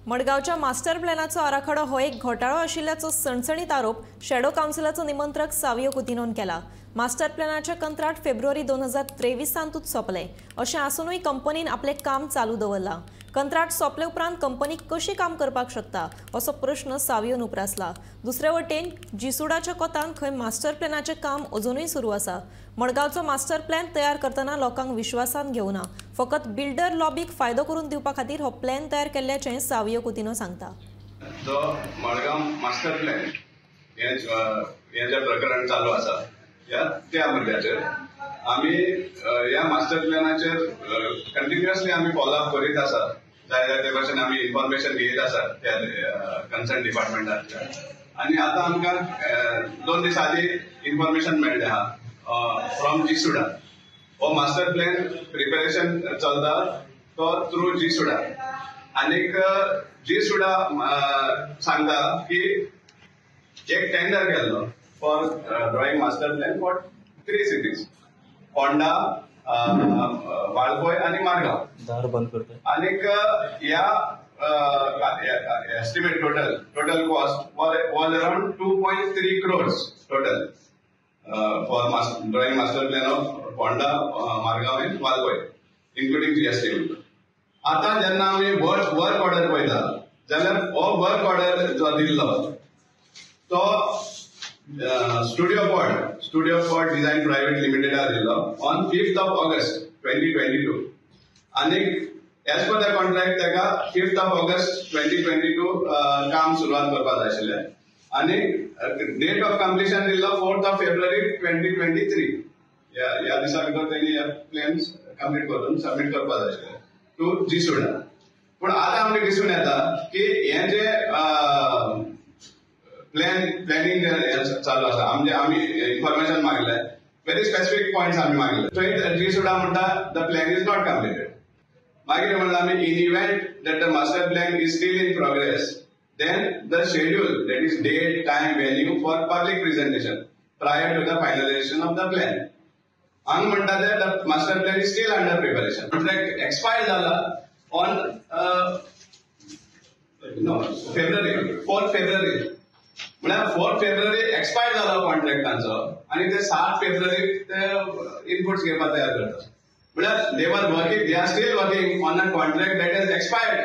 मडगांवच्या मास्टर प्लॅनाचो आराखडो हो एक घोटाळो आशिल्ल्याचो सणसणीत आरोप शॅडो कावन्सिलाचो निमंत्रक सावियो कुतिन्होन केला. मास्टर प्लॅनाचें कंत्राट फेब्रुवारी 2023 सोंपलें. अशें आसुनूय कंपनीन आपलें काम चालू दवरलां. कंत्राट सोंपले उपरांत कंपनी कशी काम करपाक शकता असो प्रश्न सावियोन उप्रासला. दुसरे वटेन जिसुडाच्या कोतान खंय मास्टर प्लॅनाचें काम अजुनूय सुरू आसा. मडगांवचो मास्टर प्लॅन तयार करतना लोकांक विश्वासान घेवना, फकत बिल्डर लॉबीक फायदो करून दिवपा खातीर हो प्लॅन तयार केल्ल्याचें सावियो कुतिन्हो सांगता. जो मडगांव मास्टर प्लॅन हे जे प्रकरण चालू आसा त्या मुद्द्याचेर आमी ह्या मास्टर प्लॅनाचेर कंटिन्युअसली आमी फॉलोअप करीत आसा. जाय जाय ते भशेन आमी इन्फॉर्मेशन घेत आसा त्या कन्सर्न डिपार्टमेंटांतल्यान. आनी आतां आमकां 2 दीस आदीं इन्फॉर्मेशन मेळ्ळें आहा फ्रॉम जीसुडा. हो मास्टर प्लॅन प्रिपेरेशन चलता तो थ्रू जीसुडा. आनीक जीसुडा सांगता की एक टेंडर केल्लो for drawing master plan for 3 cities, Ponda, Valpoi आनी मारगांव. दार बंद करता. आनीक ह्या estimate total cost was around 2.3 crores total for drawing master plan of Ponda, Margao and Valpoi including GST. आतां जेन्ना आमी वर्क ऑर्डर पळयता जाल्यार हो वर्क ऑर्डर जो दिल्लो तो स्टुडियो पॉड डिझायन प्रायव्हेट लिमिटेडा दिल्लो ऑन 5th of August 2022. आनीक एज पर the contract ताका 5th of August 2022 काम सुरवात करपाक जाय आशिल्लें आनी डेट ऑफ कंप्लिशन दिल्लो 4th of February 2023. ह्या दिसा भितर तेणी हे प्लॅन्स कंप्लीट करून सबमीट करपाक जाय आशिल्लें टू जीसुडा. पूण आतां आमकां दिसून येता की हें जे प्लॅनिंग चालू आसा, आमचे आमी इन्फॉर्मेशन मागले, व्हेरी स्पेसिफीक पॉयंट्स आमी मागले. थंय जीसुडा म्हणटा the plan is not completed. मागीर म्हणलां आमी in event that the master plan is still in progress then the schedule that is date, time, venue for public presentation prior to the finalization of the plan. हांगा म्हणटा ते the master plan is still under preparation. Contract expire जाला on फेब्रुवारी 4 फेब्रुवारी, म्हळ्यार 4 फेब्रुवारी expire जालो contract तांचो आनी ते 7 फेब्रुवारीक ते इनपुट्स घेवपाक तयार करता. म्हळ्यार they are still working on a contract that has expired.